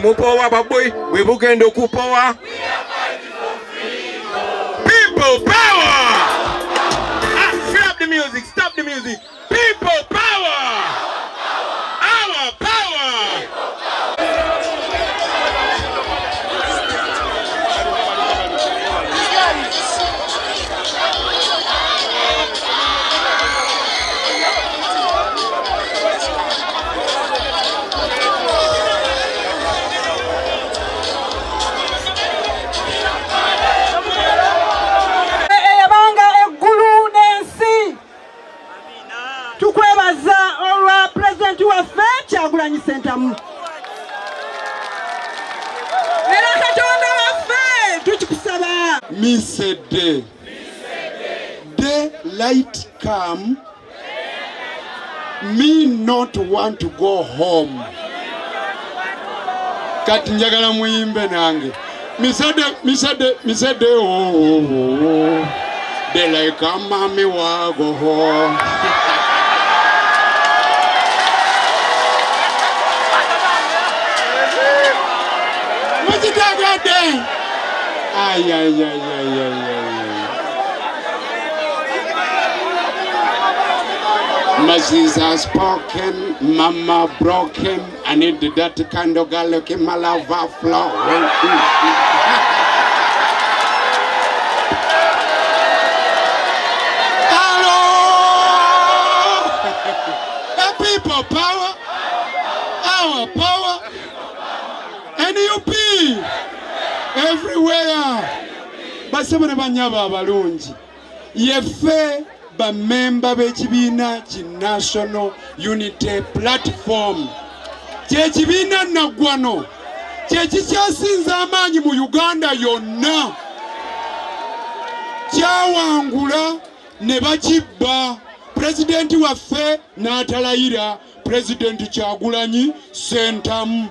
Mupowa baboy, bwe bugenda okupowa. People power! Ah, stop the music, stop the music. People power! Our power! Eyabanga eggulu n'ensi, tukwebaza olwa pulezidenti waffe Kyagulanyi Ssentamu, era Katonda waffe tukikusaba. Misede day light come, me not want to go home. Kati njagala muyimbe nange. Misede, misede, misede, oh, oh, oh, oh. They like a mommy wa go home. Mukitegedde? Ay, ay, ay, ay, ay, ay. Moses has spoken, mama broken. I need that kind of girl looking my love flow. Hello! The people power, our power, NUP everywhere. Basebo ne banyabo abalungi, yeffe bammemba b'ekibiina ki National Unity Platform, kyekibiina naggwano kyekikyasinza amaanyi mu Uganda yonna. Kyawangula ne bakibba, pulezidenti waffe n'atalayira, Pulezidenti Kyagulanyi Ssentamu.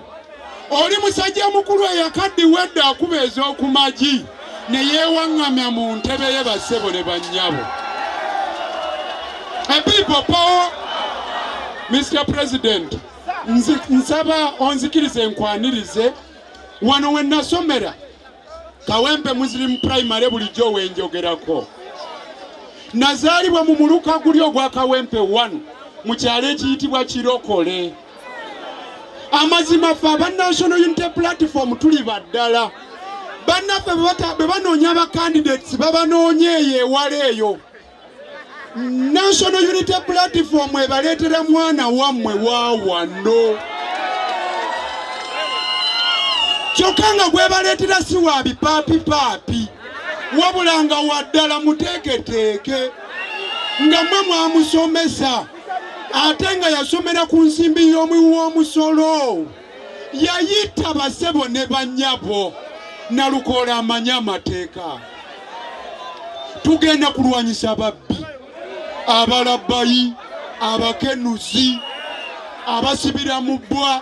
Oli musajja mukulu eyakaddiwa edda akuba ez'okumagi ne yeewaŋŋamya mu ntebe ye. Bassebo ne bannyabo, a people power. Mr President, nsaba onzikirize nkwanirize wano we nasomera, Kawempe Muslim Primary, bulijjo wenjogerako. Nazaalibwa mu muluka guli ogwa Kawempe 1 mu kyalo ekiyitibwa Kirokole. Amazima ffe aba National Unity Platform tuli baddala. Bannaffe bwe banoonya aba candidates, babanoonya eyo ewala eyo. National Unity Platform ebaleetera mwana wammwe wa wano, kyokka nga gwebaleetera si wa bipaapipaapi, wabula nga waddala muteeketeeke, nga mmwe mwamusomesa, ate nga yasomera ku nsimbi y'omuwi w'omusolo. Yayita basebo ne bannyabo. Nalukoola amanyi amateeka. Tugenda kulwanyisa ababbi, abalabbayi, abakenuzi, abasibira mu bbwa.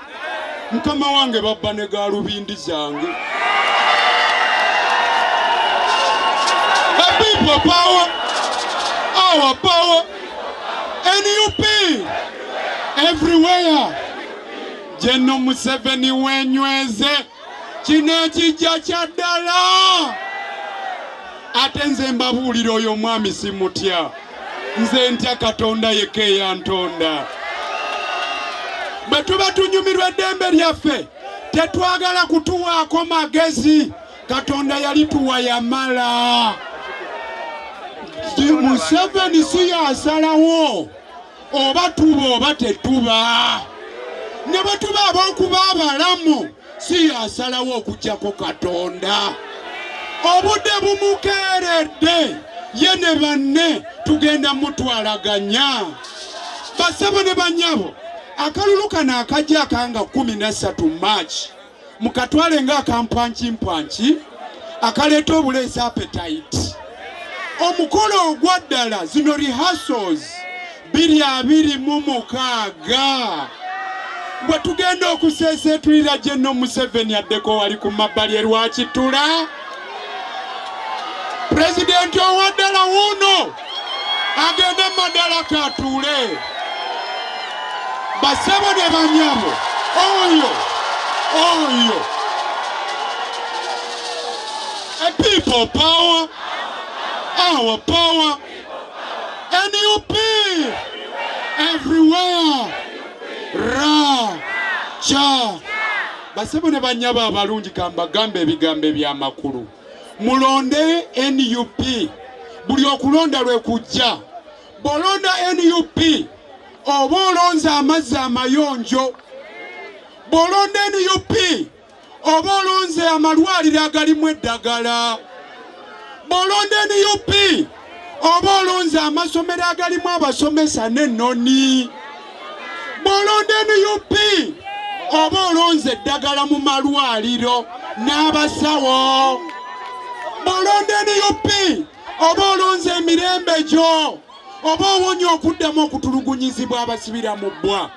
Mukama wange, babba ne galubindi zange. People power, our power, NUP everywhere. Jeno Museveni wenyweze, kino ekijja kya ddala. Ate nze mbabuulira, oyo omwami simutya, nze ntya Katonda yekka eyantonda. Bwe tuba tunyumirwa eddembe lyaffe, tetwagala kutuwaako magezi. Katonda yalituwa yamala. Museveni si yasalawo oba tuba oba tetuba. Ne bwe tuba ab'okuba abalamu, si yasalawo okuggyako Katonda. Obudde bumukeeredde ye ne banne, tugenda mutwalaganya. Basebo ne banyabo, akalulu kano akajja akanga 13 March, mukatwale nga akampankimpwanki akaleeta obuleesi appetite. Omukolo ogwa ddala, zino rehearsals, 2026 bwe tugenda okuseeseetulira General Museveni addeko wali ku mabbali erwakitula. Pulezidenti owaddala wuuno, agende madalaka atuule. Basebo ne banyabo, oyo Oyo a people power, our power, NUP everywhere, ra cha. Basebo ne bannyabo abalungi, kambagambe ebigambo ebyamakulu. Mulonde NUP buli okulonda lwe kujja. Bw'olonda NUP oba olonze amazzi amayonjo. Bw'olonda NUP oba olonze amalwaliro agalimu eddagala. Bw'olonda NUP oba olonze amasomero agalimu abasomesa n'ennoni. Bw'olonda NUP oba olonze eddagala mu malwaliro n'abasawo. Bw'olonda NUP oba olonze emirembe gyo, oba owonye okuddamu okutulugunyizibwa abasibira mu bbwa.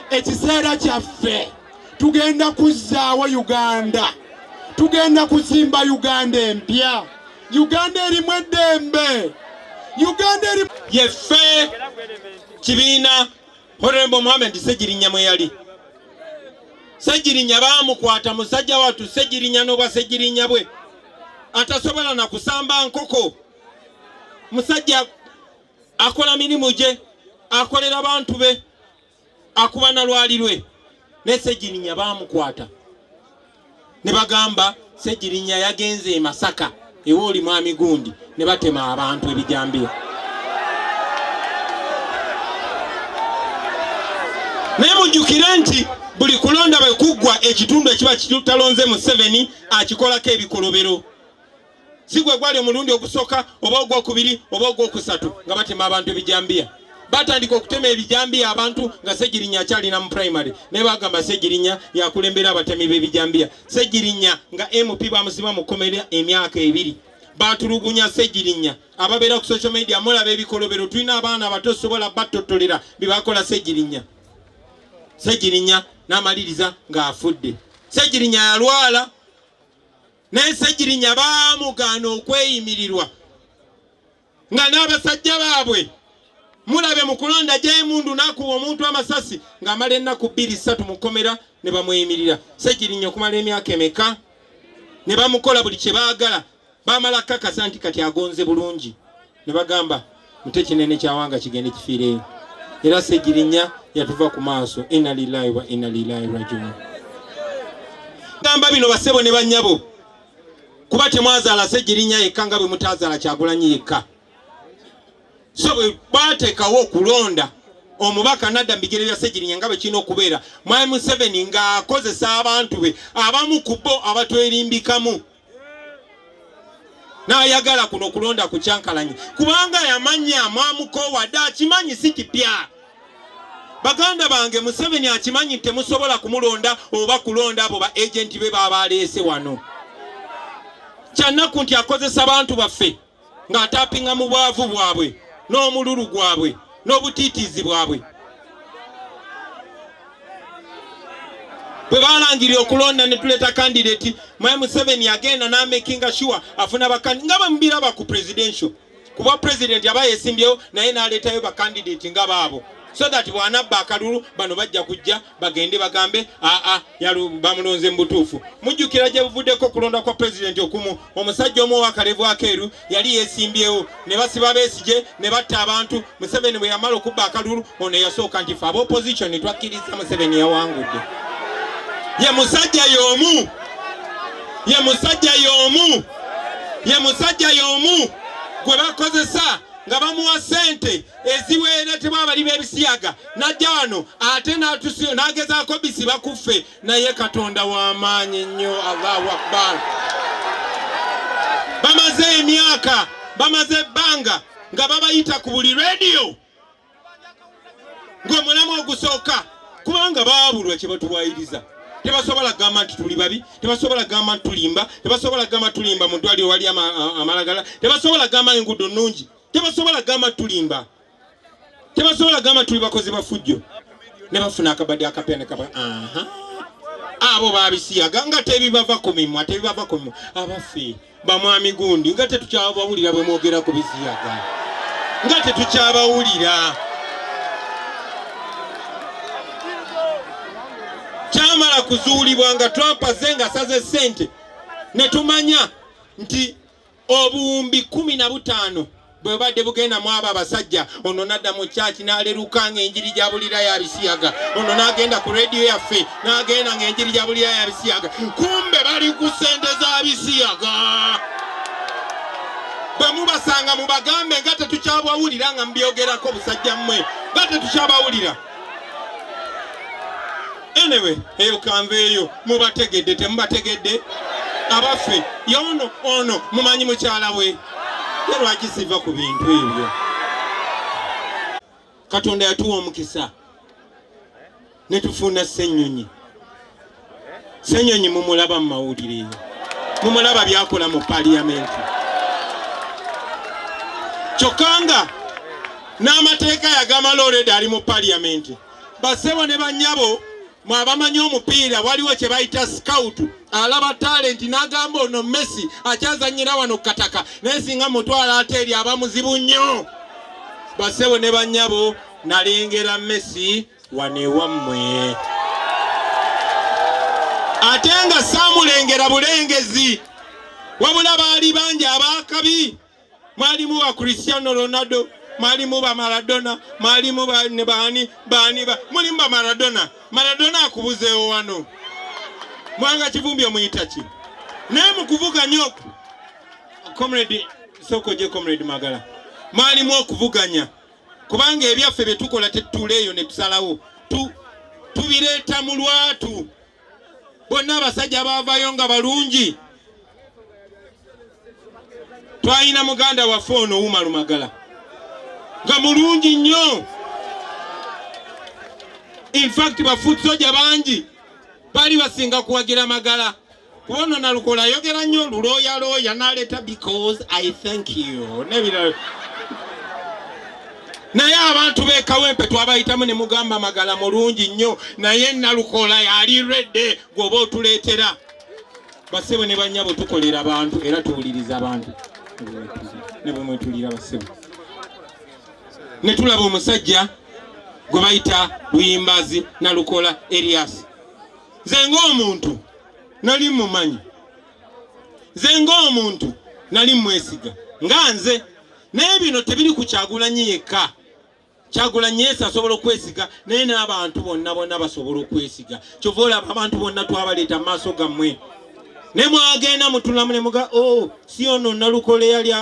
Ekiseera kyaffe tugenda kuzzaawo Uganda, tugenda kuzimba Uganda empya, Uganda erimu eddembe, Uganda erimu Yeffe kibiina Honorable Mohamed Ssegirinya mwe yali. Ssegirinya baamukwata, musajja wattu Ssegirinya n'obwa Ssegirinya bwe atasobola na kusamba nkoko. Musajja akola mirimu gye, akolera bantu be, akuba na lwali lwe. Ne Ssegirinya baamukwata ne bagamba Ssegirinya yagenze e Masaka ewa oli mwami gundi, ne batema abantu ebijambiya. Naye mujjukire nti buli kulonda bwe kuggwa, ekitundu ekiba kitalonze Museveni akikolako ebikolobero. Si gwe gwali omulundi ogusooka oba ogwokubiri oba ogwokusatu nga batema abantu ebijambiya. Batandika okutema ebijambiya abantu nga Ssegirinya akyalina mu primary, naye bagamba Ssegirinya yakulembera abatemi b'ebijambiya. Ssegirinya nga MP bamusiba mu kkomera emyaka 2. Batulugunya Ssegirinya. Ababeera ku social media mulaba ebikolobero, tulina abaana abato sobola battottolera bye bakola Ssegirinya. Ssegirinya n'amaliriza ng'afudde. Ssegirinya yalwala, naye Ssegirinya baamugaana okweyimirirwa nga n'abasajja baabwe. Mulabe mu kulonda gy'emundu n'akuba omuntu amasasi ng'amala ennaku 2-3 mu kkomera ne bamweyimirira. Ssegirinya okumala emyaka emeka ne bamukola buli kye baagala. Bamala kakasa nti kati agonze bulungi, ne bagamba mute kinene kyawanga kigende kifiireyo. Era Ssegirinya yatuva ku maaso. Inna lillahi wa inna ilaihi rajiun. Gamba bino basebo ne bannyabo, kuba temwazaala Ssegirinya yekka nga bwe mutaazaala Kyagulanyi yekka. So bwe bateekawo okulonda omubaka nadda mu bigere bya Ssegirinya nga bwe kirina okubeera, Mwami Museveni ng'akozesa abantu be abamu ku bo abatwerimbikamu n'ayagala kuno okulonda ku kyankalanye, kubanga yamanya mwamukoowa dda, akimanyi si kipya. Baganda bange, Museveni akimanyi temusobola kumulonda oba kulonda abo ba agenti be baba aleese wano. Kyannaku nti akozesa bantu baffe ng'atapinga mu bwavu bwabwe n'omululu gwabwe n'obutiitiizi bwabwe. Bwe balangirira okulonda ne tuleeta candidate, Mwami Museveni agenda n'amakinga sure afuna bakandi nga bwe mubiraba ku presidential, kuba president aba yeesimbyewo naye n'aleetayo bakandidate nga baabo, so that bw'anabba akalulu bano bajja kujja bagende bagambe aa bamulonze mu butuufu. Mujjukira gye buvuddeko okulonda kwa pulezidenti okumu, omusajja omu ow'akalevu akeeru yali yeesimbyewo ne basiba Besigye ne batta abantu. Museveni bwe yamala okubba akalulu, ono yasooka nti fe aba opposition twakkiriza Museveni yawangudde. Ye musajja y'omu, ye musajja y'omu, ye musajja y'omu gwe bakozesa nga bamuwa ssente eziweeretebwa abali b'ebisiyaga, n'ajja wano ate n'agezaako bisiba ku ffe. Naye Katonda w'amaanyi nnyo. Allahu akbar. Bamaze emyaka, bamaze ebbanga nga babayita ku buli rediyo ng'omulamu ogusooka, kubanga baabulwa kye batuwayiriza. Tebasobola kugamba nti tuli babi, tebasobola kugamba nti tulimba, tebasobola kugamba tulimba mu ddwaliro wali amalagala, tebasobola kugamba enguudo nnungi, tebasobola kugamba tulimba, tebasobola kugamba tuli bakozi bafujjo. Ne bafuna akabadi akapya ne kaba aha, abo babisiyaga nga tebibava ku mimwa, tebibava ku mimwa. Abaffe bamwami gundi, nga tetukyabawulira bwe mwogera ku bisiyaga, nga tetukyabawulira. Kyamala. twamala kuzuulibwa nga Trump azze ng'asaze ssente ne tumanya nti obuwumbi 15 bwe bubadde bugenda mu abo abasajja. Ono n'adda mu kyaki n'aleruka ng'enjiri gy'abulira ya bisiyaga, ono n'agenda ku rediyo yaffe n'agenda ng'enjiri gy'abulira ya bisiyaga, kumbe bali ku ssente za bisiyaga. Bwe mubasanga mubagambe nga tetukyabawulira nga mubyogerako busajja mmwe nga tetukyabawulira. Anyway, eyo kanveeyo. Mubategedde temubategedde? Abaffe yono ono mumanyi mukyala we ye, lwaki siva ku bintu ebyo? Katonda yatuwa omukisa ne tufuna Ssenyonyi. Ssenyonyi mumulaba mu mawulire, mumulaba byakola mu paliyamenti, kyokka nga n'amateeka yagamala already ali mu paliyamenti. Basebo ne bannyabo, mwe abamanyi omupiira, waliwo kye bayita scout, alaba talent n'agamba ono Messi akyazanyira wano kataka, naye singa mutwala ate eri aba muzibu nnyo. Basebo ne bannyabo, nalengera Messi wano ewammwe, ate nga saamulengera bulengezi, wabula baali bangi abaakabi. Mwalimu ba Cristiano Ronaldo, mwalimu ba Maradona, mwalimu ne baani baani ba mulimu ba Maradona. Maradona akubuzeewo wano. Mwanga Kivumbi omuyita ki? Naye mu kuvuganya okwo, comrade soko je comrade Magala, mwalimu okuvuganya, kubanga ebyaffe bye tukola tetutuula eyo ne tusalawo, tubireeta mu lwatu. Bonna abasajja baavayo nga balungi. Twalina muganda waffe ono Umaru Magala nga mulungi nnyo. In fact ba foot soldier bangi bali basinga kuwagira Magala, kuba ono Nalukola ayogera nnyo lulooyalooya n'aleeta because I thank you n'ebirala. Naye abantu b'e Kawempe twabayitamu ne mugamba Magala mulungi nnyo, naye Nalukola yali redde gw'oba otuleetera. Basebo ne bannyabo, tukolera abantu era tuwuliriza abantu ne bwe mwetulira. Basebo, ne tulaba omusajja gwe bayita Luyimbazi Nalukola Erias. Nze ng'omuntu nali mumanyi, nze ng'omuntu nali mwesiga nga nze, naye bino tebiri ku Kyagulanyi yekka. Kyagulanyi Yesu asobola okwesiga, naye n'abantu bonna bonna basobola okwesiga. Kyova olaba abantu bonna twabaleeta mu maaso gammwe ne mwagenda mutulamu ne muga, oh, si ono Nalukola eyali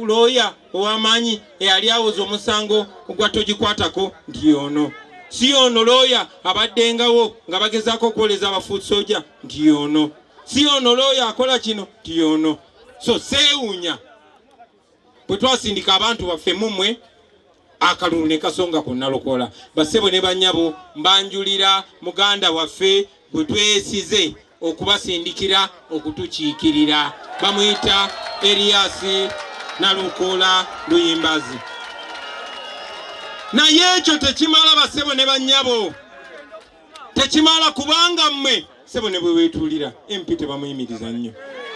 looya ow'amaanyi eyali awoza omusango gwa togikwatako, nti ono si ono looya abaddengawo nga bagezaako okwoleza aba foot soldier, nti ono si ono looya akola kino, nti ono. So seewuunya bwe twasindika abantu baffe mummwe akalulu ne kasonga ku Nalukola. Basebo ne bannyabo, mbanjulira muganda waffe gwe twesize okubasindikira okutukiikirira, bamuyita Erias Nalukola Luyimbazi. Naye ekyo tekimala, basebo ne bannyabo, tekimala, kubanga mmwe sebo ne bwe weetuulira MP tebamuyimiriza nnyo.